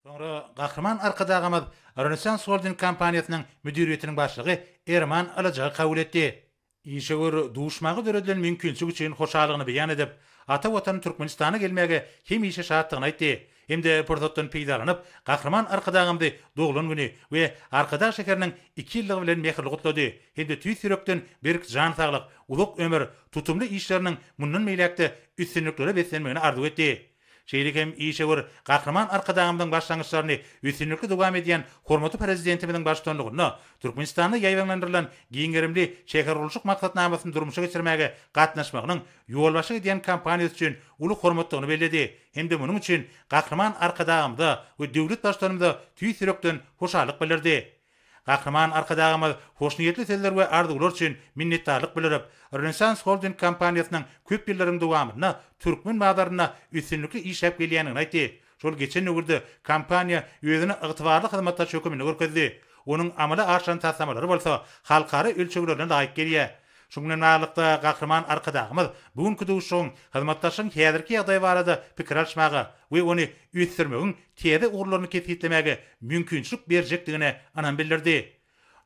Soňra Gahryman Arkadagymyz Rönesans Holding kompaniýasynyň müdiriýetiniň başlygy Erman Ylyjagy kabul etdi. Işewür duşmaga döredilen mümkinçilik üçin hoşallygyny beýan edip, ata Watany Türkmenistana gelmäge hemişe şatdygyny aýtdy hem-de pursatdan peýdalanyp, Gahryman Arkadagymyzy doglan güni we Arkadag şäheriniň iki ýyllygy bilen mähirli gutlady hem-de tüýs ýürekden berk jan saglyk, uzak ömür, tutumly işleriniň mundan beýläk-de üstünliklere beslenmegini arzuw etdi. Şeýle hem işewür Gahryman Arkadagymyzyň başlangyçlaryny üstünlikli dowam edýän hormatly Prezidentimiziň baştutanlygynda Türkmenistanda ýaýbaňlandyrylan giň gerimli şähergurluşyk maksatnamasyny durmuşa geçirmäge gatnaşmagynyň ýolbaşçylyk edýän kompaniýasy üçin uly hormatdygyny belledi hem-de munuň üçin Gahryman Arkadagymyza we döwlet Baştutanymyza tüýs ýürekden hoşallyk bildirdi. Gahryman Arkadagymyz hoşniýetli sözler we arzuwlar üçin minnetdarlyk bildirip, Rönesans Holding kompaniýasynyň köp ýyllaryň dowamynda türkmen bazarynda üstünlikli işläp gelýändigini aýtdy. Şol geçen döwürde kompaniýa özüni ygtybarly hyzmatdaş höküminde görkezdi. Onuň amala aşyran taslamalary bolsa halkara ölçeglerine laýyk gelýär. Şunuň bilen baglylykda, Gahryman Arkadagymyz bu günki duşuşygyň hyzmatdaşlygyň häzirki ýagdaýy barada pikir alyşmaga we ony ösdürmegiň täze ugurlaryny kesgitlemäge mümkinçilik berjekdigine ynam bildirdi.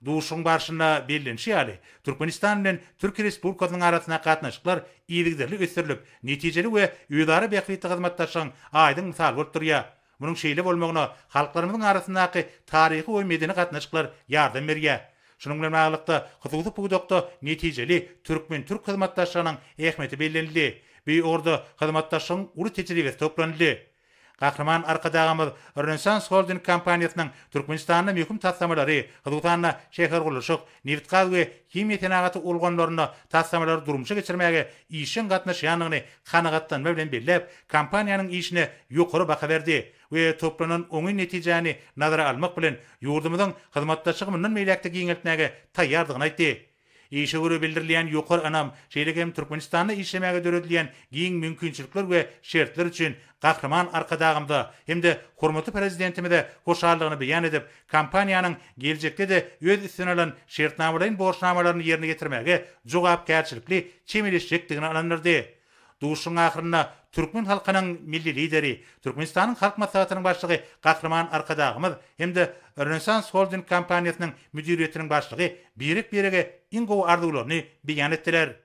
Duşuşygyň barşynda bellenişi ýaly, Türkmenistan bilen Türkiýe Respublikasynyň arasyndaky gatnaşyklar yzygiderli ösdürilip, netijeli we özara bähbitli hyzmatdaşlygyň aýdyň mysaly bolup durýar. Munuň şeýle bolmagyna halklarymyzyň arasyndaky taryhy we medeni gatnaşyklar ýardam berýär. Şunuň bilen baglylykda, hususy pudakda netijeli türkmen-türk hyzmatdaşlygynyň ähmiýeti bellenildi. Bu ugurda hyzmatdaşlygyň uly tejribesi toplanyldy. Gahryman Arkadagymyz Rönesans Holding kompaniýasynyň Türkmenistanda möhüm taslamalary, hususan-da, şähergurluşyk, nebitgaz we himiýa senagaty ulgamlarynda taslamalary durmuşa geçirmäge işjeň gatnaşýandygyny kanagatlanma bilen belläp, kompaniýanyň işine ýokary baha berdi we toplanan oňyn netijäni nazara almak bilen, ýurdumyzyň hyzmatdaşlygy mundan beýläk-de giňeltmäge taýýardygyny aýtdy. Işe görä bildirilýän ýokary ynam, şeýle hem Türkmenistanda işlemäge döredilýän giň mümkinçilikler we şertler üçin Gahryman Arkadagymyza hem-de hormatly Prezidentimize hoşallygyny beýan edip, kompaniýanyň geljekde-de öz üstüne alan şertnamalaýyn borçnamalaryny ýerine ýetirmäge jogapkärçilikli çemeleşjekdigine ynandyrdy. Duşuşygyň ahyrynda türkmen halkynyň Milli Lideri, Türkmenistanyň Halk Maslahatynyň Başlygy Gahryman Arkadagymyz hem-de Rönesans Holding kompaniýasynyň müdiriýetiniň başlygy birek-birege iň gowy arzuwlaryny beýan etdiler.